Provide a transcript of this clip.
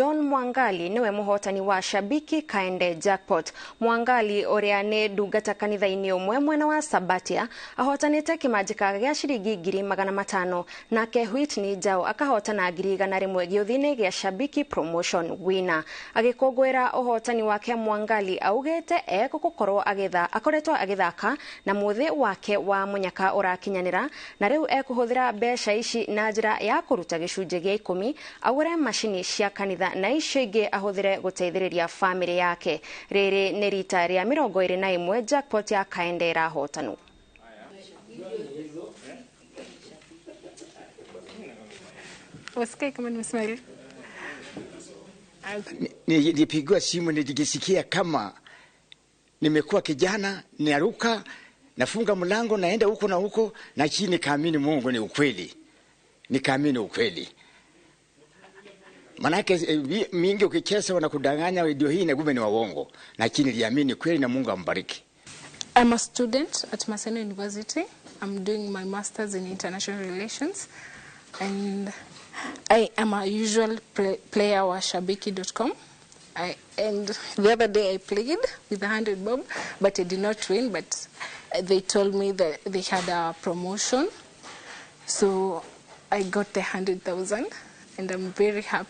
John Mwangali niwe muhotani wa Shabiki Kaende Jackpot. Mwangali uria ni ndungata kanitha-ini umwe mwena wa Sabatia ahotanite kimanjika gia ciringi 500,000, nake Whitney Njau akahotana 100,000 giuthi-ini gia Shabiki Promotion Winner. Agikungwira uhotani wake, Mwangali augite egukorwo agitha akoretwo agithaka na muthi wake wa munyaka urakinyanira, na riu ekuhuthira mbeca ici na njira ya kuruta gicunjĩ gĩa 10 agũre macini cia kanitha na icio ingĩ ahũthĩre gũteithĩrĩria famĩlĩ yake. Rĩrĩ nĩ rita rĩa 21 jackpot ya Kaende ĩrahotanwo. Wasikai kama nimesmile. Nilipigiwa simu, nilijisikia kama nimekuwa kijana, naruka, nafunga mlango, naenda huko na huko, na chini. Nikaamini Mungu ni ukweli, nikaamini ukweli. Manake mingi ukicheza wanakudanganya, ndio hii na kumbe ni waongo, lakini niliamini kweli na Mungu ambariki. I'm a student at Maseno University. I'm doing my master's in international relations, and I am a usual player wa shabiki.com. And the other day I played with 100 bob, but I did not win, but they told me that they had a promotion. So I got the 100,000 and I'm very happy.